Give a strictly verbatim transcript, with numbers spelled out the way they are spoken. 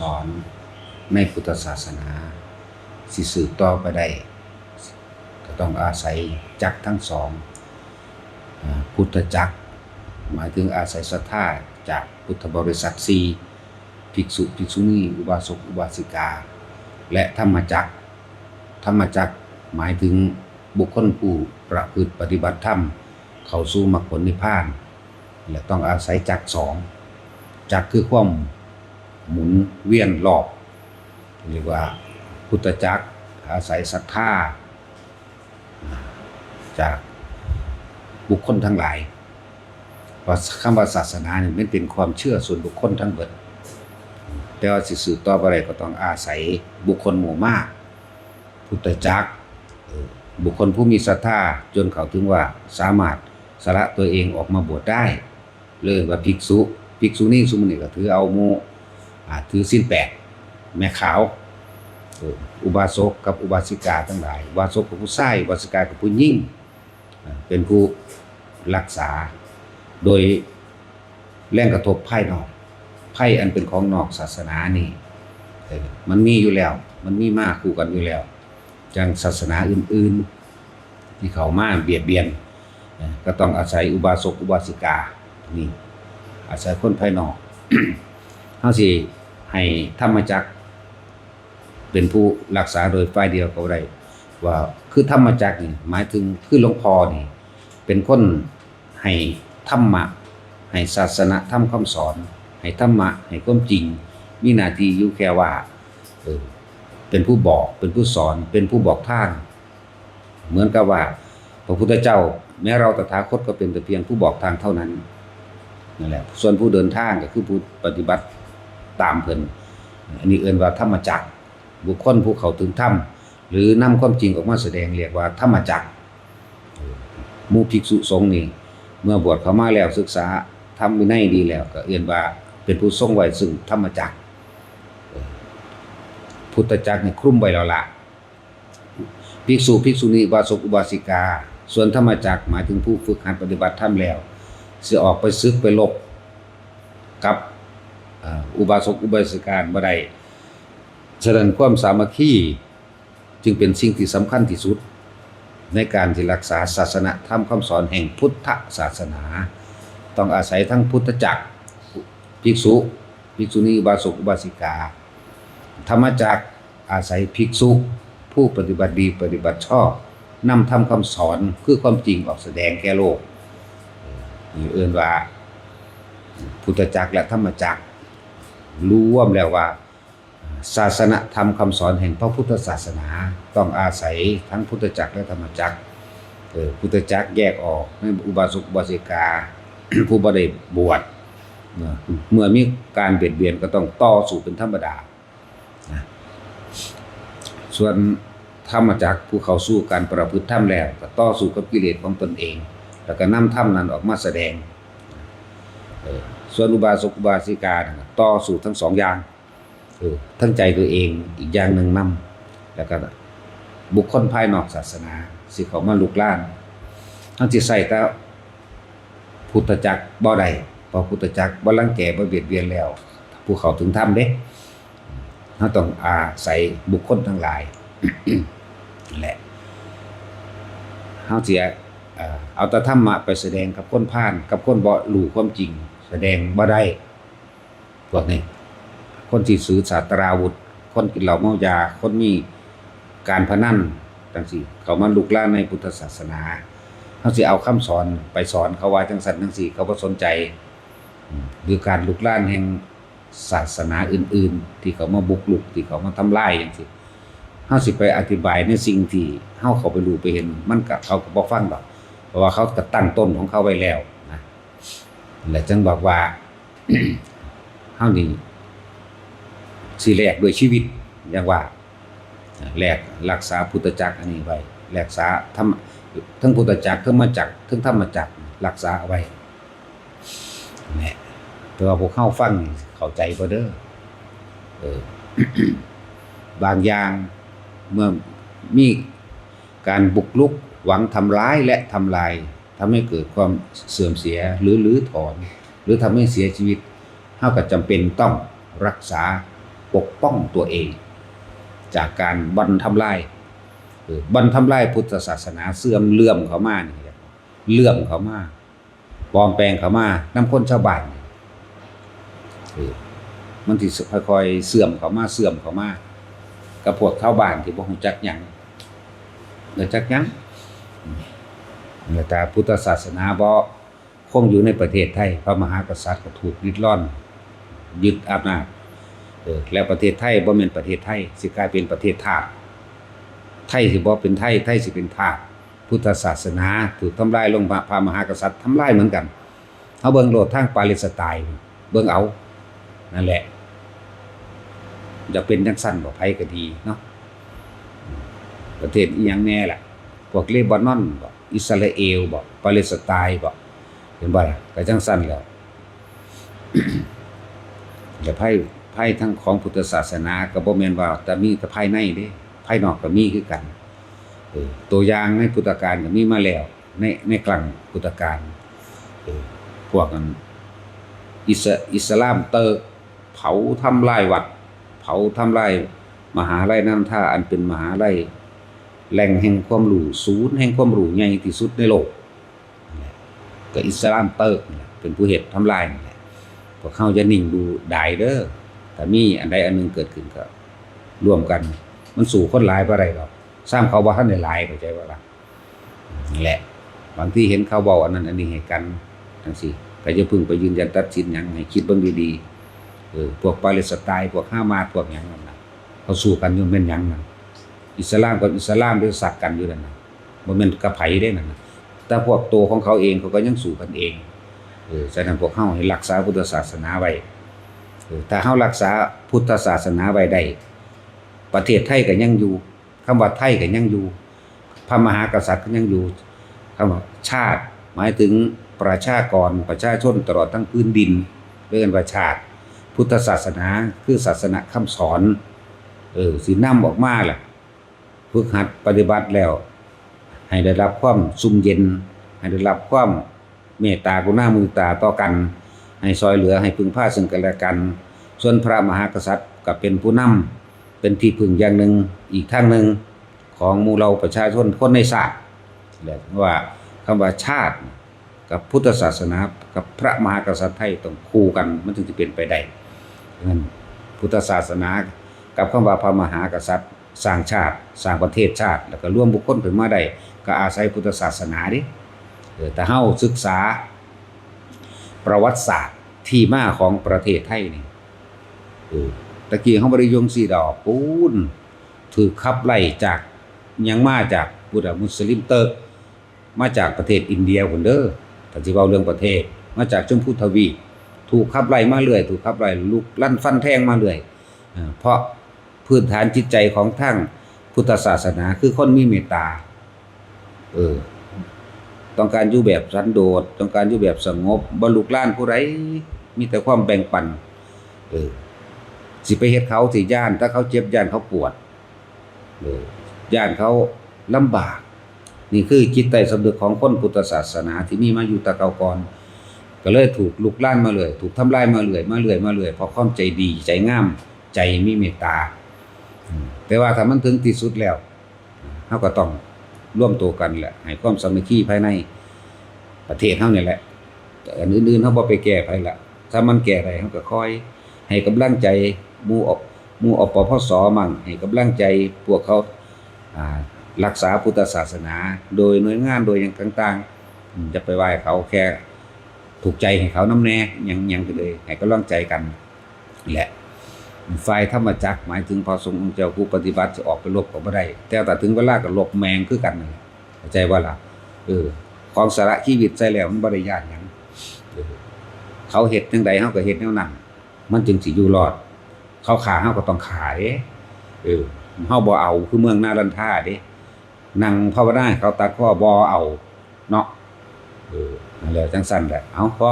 สอนในพุทธศาสนา สิสืบต่อไปได้ ก็ต้องอาศัยจักรทั้งสอง อ่า พุทธจักร หมายถึงอาศัยศรัทธาจากพุทธบริษัทสี่ ภิกษุ ภิกษุณี อุบาสก อุบาสิกา และธรรมจักร ธรรมจักรหมายถึงบุคคลผู้ประพฤติปฏิบัติธรรม เข้าสู่มรรคผลนิพพาน และต้องอาศัยจักรสอง จักรคือความหมุนเวียนรอบ เรียกว่าพุทธจักร อาศัยศรัทธา จากบุคคลทั้งหลาย ว่าคำว่าศาสนาเนี่ยมันเป็นความเชื่อส่วนบุคคลทั้งเบิด แต่ว่าสิสืบต่อไปได้ก็ต้องอาศัยบุคคลหมู่มาก พุทธจักร เออ บุคคลผู้มีศรัทธาจนเข้าถึงว่าสามารถสละตัวเองออกมาบวชได้ เรียกว่าภิกษุ ภิกษุณีซุมื้อนี้ก็ถือเอาหมู่ อ่า ถือศีลแปด แม่ขาว เออ อุบาสกกับอุบาสิกาทั้งหลาย อุบาสกกับผู้ชาย อุบาสิกากับผู้หญิง อ่า เป็นผู้รักษา โดยแรงกระทบภายนอก ภัยอันเป็นของนอกศาสนานี่ เออ มันมีอยู่แล้ว มันมีมาคู่กันอยู่แล้ว จั่งศาสนาอื่นๆ ที่เข้ามาเบียดเบียน เอ่อ ก็ต้องอาศัยอุบาสกอุบาสิกา นี่ อาศัยคนภายนอก เฮาสิให้ธรรมจักรเป็นผู้รักษาโดยฝ่ายเดียวก็บ่ได้ ว่าคือธรรมจักรนี่หมายถึงคือหลวงพ่อนี่ เป็นคนให้ธรรมะ ให้ศาสนธรรมคำสอน ให้ธรรมะ ให้ความจริง มีหน้าที่อยู่แค่ว่า เออ เป็นผู้บอก เป็นผู้สอน เป็นผู้บอกทาง เหมือนกับว่าพระพุทธเจ้า แม้เราตถาคตก็เป็นแต่เพียงผู้บอกทางเท่านั้น นั่นแหละ ส่วนผู้เดินทางก็คือผู้ปฏิบัติตามเพิ่น อันนี้เอิ้นว่าธรรมจักร บุคคลผู้เข้าถึงธรรม หรือนำความจริงออกมาแสดงเรียกว่าธรรมจักร เออ หมู่ภิกษุสงฆ์นี่ เมื่อบวชเข้ามาแล้วศึกษาธรรมวินัยดีแล้ว ก็เอิ้นว่าเป็นผู้ทรงไว้ซึ่งธรรมจักร เออ พุทธจักรนี่คลุมไว้แล้วล่ะ ภิกษุ ภิกษุณี อุบาสก อุบาสิกา ส่วนธรรมจักรหมายถึงผู้ฝึกหัดปฏิบัติธรรมแล้ว สิออกไปศึกไปรบกับ เอ่อ อุบาสก อุบาสิกาบ่ได้ ฉะนั้นความสามัคคีจึงเป็นสิ่งที่สำคัญที่สุด ในการที่รักษาศาสนธรรมคำสอนแห่งพุทธศาสนา ต้องอาศัยทั้งพุทธจักร ภิกษุ ภิกษุณี อุบาสก อุบาสิกา ธรรมจักรอาศัยภิกษุ ผู้ปฏิบัติดีปฏิบัติชอบ นำธรรมคำสอนคือความจริงออกแสดงแก่โลก นี่เอิ้นว่าพุทธจักรและธรรมจักร รวมแล้วว่า ศาสนธรรมคำสอนแห่งพระพุทธศาสนา ต้องอาศัยทั้งพุทธจักรและธรรมจักร เออ พุทธจักรแยกออกในอุบาสกอุบาสิกา ผู้บ่ได้บวช นะ เมื่อมีการเบียดเบียนก็ต้องต่อสู้เป็นธรรมดา นะ ส่วนธรรมจักรผู้เข้าสู่การประพฤติธรรมแล้ว ก็ต่อสู้กับกิเลสของตนเอง แล้วก็นำธรรมนั้นออกมาแสดง เออ ส่วนอุบาสกอุบาสิกาน่ะ ต่อสู้ทั้งสองอย่าง เออ ทั้งใจตัวเองอีกอย่างหนึ่งนำ แล้วก็บุคคลภายนอกศาสนา สิเข้ามาลุกลาน เฮาสิใช้แต่พุทธจักรบ่ได้ เพราะพุทธจักรบ่รังแกบ่เบียดเบียนแล้ว ผู้เข้าถึงธรรมเด้ เฮาต้องอาศัยบุคคลทั้งหลาย นั่นแหละ เฮาสิ เอ่อ เอาแต่ธรรมะไปแสดงกับคนพาล กับคนบ่รู้ความจริง แสดงบ่ได้ พวกนี้ คนที่ถือศาสตราวุธ คนกินเหล้าเมายา คนมีการพนันจั่งซี้ เข้ามาลุกลานในพุทธศาสนา เฮาสิเอาคำสอนไปสอนเขาว่าจั่งซั้นจั่งซี้ เขาบ่สนใจ อืม หรือการลุกลานแห่งศาสนาอื่นๆ ที่เขามาบุกรุก ที่เขามาทำลายจั่งซี้ เฮาสิไปอธิบายในสิ่งที่เฮาเข้าไปรู้ไปเห็น มันก็ เขาก็บ่ฟังดอก เพราะว่าเขาก็ตั้งต้นของเขาไว้แล้วนะ และจั่งบอกว่า เฮานี่สิแลกด้วยชีวิต อย่างว่า แลกรักษาพุทธจักรอันนี้ไว้ รักษาธรรม ทั้งพุทธจักร ทั้งธรรมจักร ทั้งธรรมจักร รักษาเอาไว้ แหละ แต่ว่าพวกเฮาฟังนี่เข้าใจบ่เด้อ เออ บางอย่างเมื่อมีการบุกรุกหวังทำร้ายและทำลาย ทำให้เกิดความเสื่อมเสียหรือรื้อถอน หรือทำให้เสียชีวิต เฮาก็จำเป็นต้องรักษา ปกป้องตัวเอง จากการบ่อนทำลาย เออ บ่อนทำลายพุทธศาสนาเสื่อมเลื่อมเข้ามานี่ เลื่อมเข้ามา ปลอมแปลงเข้ามานำคนชาวบ้านนี่ เออ มันสิค่อยๆเสื่อมเข้ามา เสื่อมเข้ามา กับพวกชาวบ้านที่บ่ฮู้จักหยัง บ่จักหยัง อืม แล้วถ้าพุทธศาสนาบ่คงอยู่ในประเทศไทย พระมหากษัตริย์ก็ถูกริดรอน ยึดอำนาจ เออ แล้วประเทศไทยบ่แม่นประเทศไทย สิกลายเป็นประเทศทาส ไทยสิบ่เป็นไทย ไทยสิเป็นทาส พุทธศาสนาถูกทำลายลง พระ พระมหากษัตริย์ทำลายเหมือนกัน เฮาเบิ่งโลดทางปาเลสไตน์ เบิ่งเอา นั่นแหละ จะเป็นจังซั่นบ่ ไผก็ดีเนาะ ประเทศอีหยังแน่ล่ะ พวกเลบานอนบ่ อิสราเอลบ่ ปาเลสไตน์บ่ เห็นบ่ล่ะ ก็จังซั่นแหล้ว และภัย ภัยทั้งของพุทธศาสนาก็บ่แม่นว่าแต่มีแต่ภายในเด้ ภายนอกก็มีคือกัน เออ ตัวอย่างในพุทธกาลก็มีมาแล้ว ใน ในครั้งพุทธกาล เออ พวกนั้น อิส อิสลามเติร์ก เผาทำลายวัด เผาทำลายมหาลัยนาลันทา อันเป็นมหาลัยแหล่งแห่งความรู้ ศูนย์แห่งความรู้ใหญ่ที่สุดในโลก นั่นแหละ ก็อิสลามเติร์กนั่นแหละ เป็นผู้เฮ็ดทำลายนั่นแหละ พวกเฮาอย่านิ่งดูดายเด้อ ถ้ามีอันใดอันหนึ่งเกิดขึ้นก็ร่วมกัน มันสู้คนหลายบ่ได้ดอก ซ้ำเขาบ่ทันได้หลาย เข้าใจบ่ล่ะ นั่นแหละ บางทีเห็นเขาเว้าอันนั้นอันนี้ให้กันจังซี้ ก็อย่าเพิ่งไปยืนยันตัดสินหยัง ให้คิดเบิ่งดีๆ เออ พวกปาเลสไตน์ พวกฮามาส พวกหยังนั่นน่ะ เขาสู้กันอยู่แม่นหยังนั่น อิสลามกับอิสลามเด้อ สักกันอยู่นั่นน่ะ บ่แม่นกับไผเด้นั่นน่ะ แต่พวกตัวของเขาเองเขาก็ยังสู้กันเอง เออ ฉะนั้นพวกเฮาให้รักษาพุทธศาสนาไว้ เออ ถ้าเฮารักษาพุทธศาสนาไว้ได้ ประเทศไทยก็ยังอยู่ คำว่าไทยก็ยังอยู่ พระมหากษัตริย์ก็ยังอยู่ คำว่าชาติ หมายถึงประชากร ประชาชนตลอดทั้งพื้นดิน เรียกกันว่าชาติ พุทธศาสนาคือศาสนาคำสอน เออ สินำออกมาล่ะ ฝึกหัดปฏิบัติแล้ว ให้ได้รับความชุ่มเย็น ให้ได้รับความเมตตากรุณามุทิตาต่อกัน ให้ซอยเหลือ ให้พึ่งพาซึ่งกันและกัน ส่วนพระมหากษัตริย์ก็เป็นผู้นำ เป็นที่พึ่งอย่างหนึ่ง อีกทางหนึ่ง ของหมู่เหล่าประชาชนคนในชาติ และว่าคำว่าชาติกับพุทธศาสนากับพระมหากษัตริย์ไทยต้องคู่กัน มันถึงจะเป็นไปได้ ฉะนั้นพุทธศาสนากับคำว่าพระมหากษัตริย์สร้างชาติ สร้างประเทศชาติ แล้วก็รวมบุคคลขึ้นมาได้ ก็อาศัยพุทธศาสนาเด้ เออ ถ้าเฮาศึกษาประวัติศาสตร์ที่มาของประเทศไทยนี่ เออ ตะกี้เฮาบ่ได้อยู่จั่งซี้ดอก ปู๊น ถูกขับไล่จาก หยังมาจากพุทธมุสลิมเติร์ก มาจากประเทศอินเดียพุ้นเด้อ ถ้าสิเว้าเรื่องประเทศ มาจากชมพูทวีป ถูกขับไล่มาเรื่อย ถูกขับไล่ลุกลันฟันแทงมาเรื่อย เอ่อ เพราะพื้นฐานจิตใจของทางพุทธศาสนาคือคนมีเมตตา เออ ต้องการอยู่แบบสันโดษ ต้องการอยู่แบบสงบ บ่ลุกลานผู้ใด มีแต่ความแบ่งปัน เออ สิไปเฮ็ดเขาสิย้าน ถ้าเขาเจ็บย้านเขาปวด เออ ย้านเขาลำบาก นี่คือจิตใต้สำนึกของคนพุทธศาสนาที่มีมาอยู่แต่เก่าก่อน ก็เลยถูกลุกลานมาเรื่อย ถูกทำลายมาเรื่อย มาเรื่อย มาเรื่อย เพราะความใจดี ใจงาม ใจมีเมตตา อืม แต่ว่าถ้ามันถึงที่สุดแล้ว เฮาก็ต้องรวมตัวกันแหละ ให้ความสามัคคีภายในประเทศเฮานี่แหละ แต่อันอื่นๆ เฮาบ่ไปแก้ไผละ ถ้ามันแก้ได้ เฮาก็คอยให้กำลังใจหมู่อ- หมู่ อปปส มั่ง ให้กำลังใจพวกเขา อ่า รักษาพุทธศาสนา โดยหน่วยงาน โดยหยังต่างๆ อืม อย่าไปว่าเขา แค่ถูกใจให้เขานำแหน่ หยัง หยังก็เลย ให้กำลังใจกัน และฝ่ายธรรมจักร หมายถึงพระสงฆ์องค์เจ้าผู้ปฏิบัติ จะออกไปรบก็บ่ได้ แต่ถ้าถึงเวลาก็รบแม่งคือกันนั่นแหละ เข้าใจบ่ล่ะ เออ ของสละชีวิตใส่แล้วมันบ่ได้ย้านหยัง เออ เขาเฮ็ดจั่งใด เฮาก็เฮ็ดแนวนั้น มันจึงสิอยู่รอด เขาฆ่า เฮาก็ต้องฆ่าเด้ เออ เฮาบ่เอาคือเมืองนาลันทาเด้ นั่งภาวนาให้เขาตัดคอ บ่เอาเนาะ เออ นั่นแหละ จั่งซั่นแหละ เอาพอ